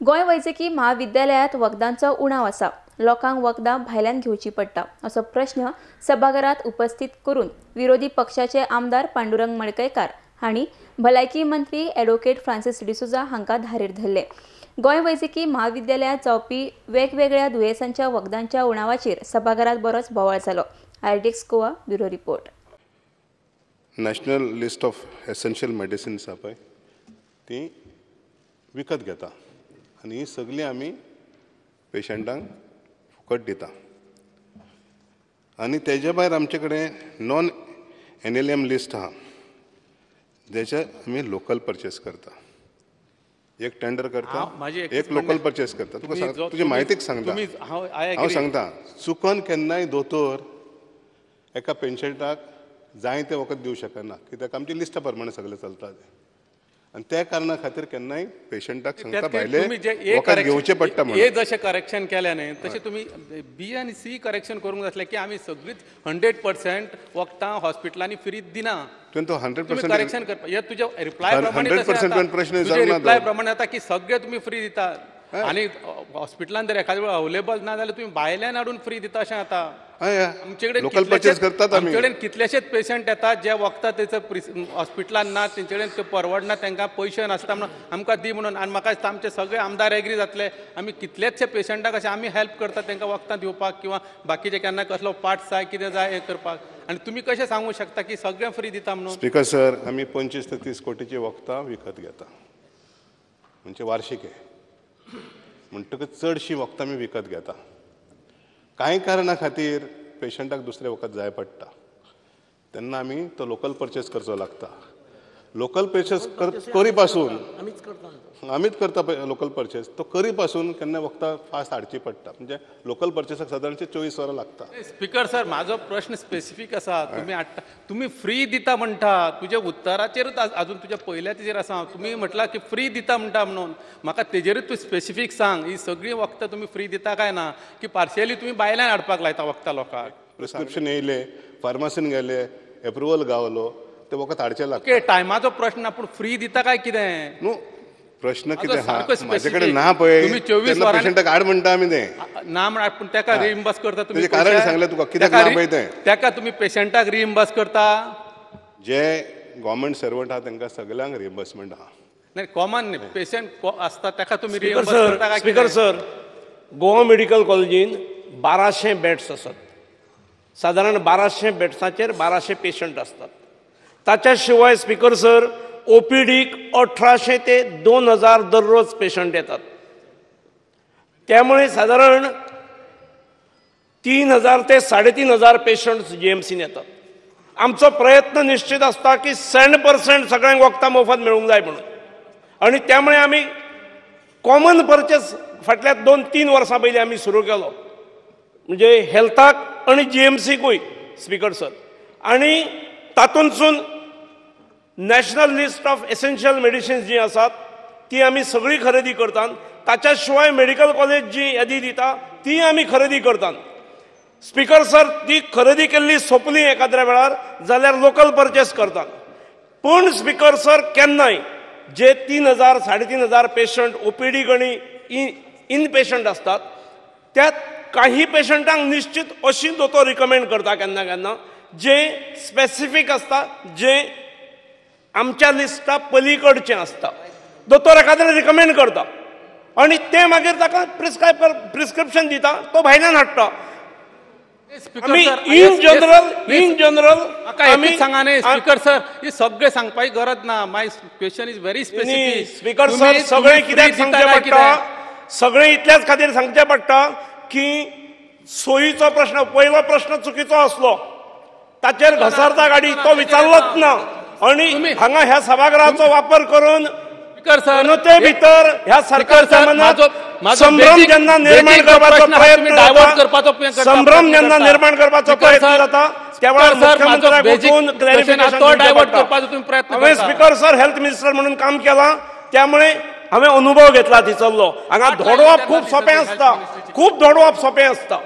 गोंय वैजकी म्हाविद्यालयांत वखदांचो उणाव आसा, लोकांक वखदां भायल्यान घेवची पडटा असो प्रश्न सभाघरात उपस्थित करून विरोधी पक्षाचे आमदार पांडुरंग मडकयकार हांणी भलायकी मंत्री ॲडव्होकेट फ्रांसीस डिसोझा हांकां धारेर धरले। गोंय वैजकी म्हाविद्यालयांत जावपी वेगवेगळ्या दुयेंसांच्या वखदांच्या उणावाचेर सभाघरात बरोच बोवाळ जालो। IRDX Goa bureau report. National list of essential medicines आसा पळय ती विकत घेता आनी ही सगळी आमी पेशंटांक फुकट दिता आनी तेजे भायर आमचे कडेन नॉन NLM list आहा जेचे आमी लोकल परचेस करता। एक टेंडर करता, एक लोकल परचेस करता। तुका तुजी म्हायतीक सांगता, हांव सांगता चुकन केन्नाय दोतोर एका पेशंटाक जाय तें वखद दिवं शकना कित्याक आमची लिस्टा प्रमाणे सगळें चलता तें आनी त्या कारणा खातीर केन्नाय पेशंटाक सांगता भायले वखद घेवचें पडटा म्हणून। हे जशें करेक्शन केलें न्ही तशें तुमी बी आनी सी करेक्शन करूंक जातलें की आमी सगळींच 100% वखदां हॉस्पिटलांनी फ्री दिना। तुवें तो 100% करेक्शन करपा हे तुज्या रिप्लाय प्रमाणे 100% प्रश्न रिप्लाय प्रमाणे जाता की सगळें तुमी फ्री दिता आनी हॉस्पिटलान जर एखाद्या वेळार अवेलेबल ना जाल्यार तुमी भायल्यान हाडून फ्री दिता अशें जाता। लोकल परचेस करतात आमी। आमचे कडेन कितलेशेच पेशंट येतात जे वखदां तेचो हॉस्पिटलान ना, तेंचे कडेन ते परवडना, तांकां पयशे नासता म्हणून आमकां दी म्हणून। आनी म्हाका दिसता आमचे सगळे आमदार एग्री जातले, आमी कितलेचशे पेशंटाक अशें आमी हेल्प करता तांकां वखदां दिवपाक किंवा बाकीचे केन्ना कसलो पार्ट जाय कितें जाय हें करपाक। आनी तुमी कशें सांगूं शकता की सगळें फ्री दिता म्हणून? स्पीकर सर, आमी 25 ते 30 कोटीची वखदां विकत घेता म्हणजे वार्षिक म्हणटकच चडशीं वखदां आमी विकत घेता। कांय कारणा खातीर पेशंटाक दुसरें वखद जाय पडटा तेन्ना आमी तो लोकल परचेस करचो लागता। लोकल परचेस करी पासून आमीच करता लोकल परचेस, तो करी पासून केन्ना वखदां फास्ट हाडची पडटा म्हणजे लोकल परचेसाक सादारणचे 24 वरां लागता। स्पीकर सर, म्हाजो प्रश्न स्पेसिफीक आसा। तुमी हाडटा, तुमी फ्री दिता म्हणटा, तुज्या उत्तराचेरूच अजून तुज्या पयल्या तेजेर आसा हांव। तुमी म्हटलां की फ्री दिता म्हणटा म्हणून म्हाका तेजेरूच तूं स्पेसिफीक सांग, ही सगळीं वखदां तुमी फ्री दिता काय ना की पार्शियली तुमी भायल्यान हाडपाक लायता वखदां लोकांक? प्रिस्क्रिप्शन येयलें, फार्मासीन गेले, एप्रुवल गावलो, ते वखद हाडचें लागता। ओके, टायमाचो प्रश्न, पूण फ्री दिता काय कितें? न्हू प्रश्न कितें आहा म्हाजे कडेन ना पळय, 24 वरां पेशंटाक हाड म्हणटा आमी तें ना म्हण, पूण तेका रिइम्बर्स करता तुमी? कारण सांगलें तुका कित्याक ना पळय तें, तेका तुमी पेशंटाक रिइम्बर्स करता? जे गव्हर्मेंट सर्वंट आहा तांकां सगळ्यांक रिइम्बर्समेंट आहा। नाही, कॉमन न्ही, पेशंट आसता तेका तुमी रिइम्बर्स करता काय? स्पीकर सर, गोवा मेडिकल कॉलेजीन 1200 बेड्स आसात। सादारण 1200 बेड्साचेर 1200 पेशंट आसतात। ताच्या शिवाय स्पीकर सर ओपीडीक 1800 ते 2000 दररोज पेशंट येतात। त्यामुळे सादारण 3000 ते 3500 पेशंट्स GMCन येतात। आमचो प्रयत्न निश्चित आसता की 100% सगळ्यांक वखदां मोफत मेळूंक जाय म्हणून, आनी त्यामुळे आमी कॉमन परचेस फाटल्या 2-3 वर्सां पयलीं आमी सुरू केलो, म्हणजे हेल्थाक आनी GMCकूय स्पीकर सर। आनी तातूंतसून national list of essential medicines जी आसात ती आमी सगळी खरेदी करतात। ताच्या शिवाय मेडिकल कॉलेज जी यादी दिता ती आमी खरेदी करतात। स्पीकर सर, ती खरेदी केल्ली सोंपली एकाद्र्या वेळार जाल्यार लोकल परचेस करतात। पूण स्पीकर सर, केन्नाय जे 3000 3500 पेशंट OPD आनी इन पेशंट आसतात त्या काही पेशंटांक निश्चित अशी दोतोर रिकमेंड करता केन्ना केन्ना जे स्पेसिफीक आसता, जे आमच्या लिस्टा पलीकडचें आसता, दोतोर एखाद्रें रिकमेंड करता आनी ते मागीर ताका प्रिस्क्रिप्शन दिता, तो भायल्यान हाडटा। आमी इन जनरल आमी सांगा न्ही स्पीकर सर, हे सगळें सांगपाची गरज ना। My question is very specific. Speaker sir, सगळें कित्याक सांगचें पडटा? सगळें इतल्याच खातीर सांगचें पडटा की सोयीचो प्रश्न, पयलो प्रश्न चुकीचो आसलो, ताचेर घसरता गाडी, तो विचारलोच ना। आनी हांगा ह्या सभागृहाचो वापर करून जनते भितर ह्या सरकारच्या मनात संभ्रम जेन्ना निर्माण करपाचो प्रयत्न जाता, संभ्रम जेन्ना निर्माण करपाचो प्रयत्न जाता त्या वेळार मुख्यमंत्र्याक उठून क्लॅरिफिकेशन प्रयत्न। हांवें स्पीकर सर हेल्थ मिनिस्टर म्हणून काम केलां, त्यामुळे हांवें अनुभव घेतला थंयसरलो। हांगा धोडवप खूब सोंपें आसता, खूब धोडवप सोंपें आसता।